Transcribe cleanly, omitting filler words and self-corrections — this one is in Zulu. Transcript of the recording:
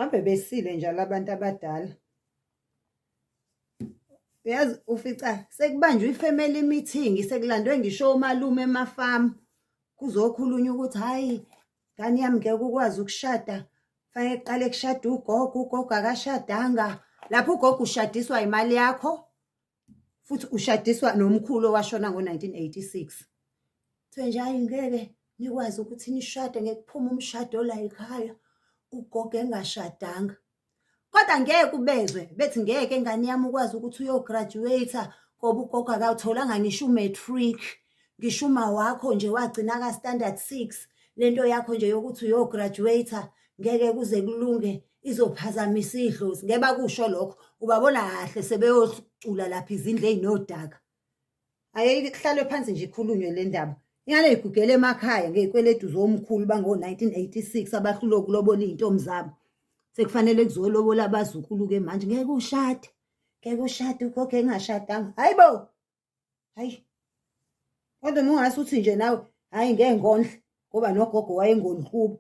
Mhlawumbe besile njalo abantu abadala. Uyazi ufica sekubanjwe i-family meeting, sekulandwe ngisho omalume emafamu, kuzokhulunywa ukuthi hhayi ngane yami ngeke ukwazi ukushada, fanele kuqale kushade ugogo, ugogo akashadanga. Lapho ugogo ushadiswa imali yakho, futhi ushadiswa nomkhulu owashona ngo-1986. Kuthiwe nje hhayi ngeke nikwazi ukuthi nishade, ngeke kuphume umshado la ekhaya ugogo engashadanga. Kodwa ngeke ubezwe bethi ngeke ngane yami ukwazi ukuthi uyograduate ngoba ugogo akawutholanga ngisho u-matric, ngisho uma wakho nje wagcina ka-standard 6. Lento yakho nje yokuthi uyograduate ngeke kuze kulunge, izophazamisa idlozi. Ngeke bakusho lokho, ubabona kahle sebeyocula lapha izindlu ey'nodaka. Ayike kuhlalwe phansi nje ikhulunywe le ndaba. Ingane igugele emakhaya ngey'kweletu zomkhulu bango-1986 abahlulwe ukulobola iy'ntombi zabo. Sekufanele kuzolobola abazukulu-ke manje. Ngeke ushade, ngeke ushade ugogo engashadanga. Hayi bo! Hayi. Kodwa uma ungase uthi nje nawe, hhayi ngeke ngondle ngoba nogogo wayengondli kubo.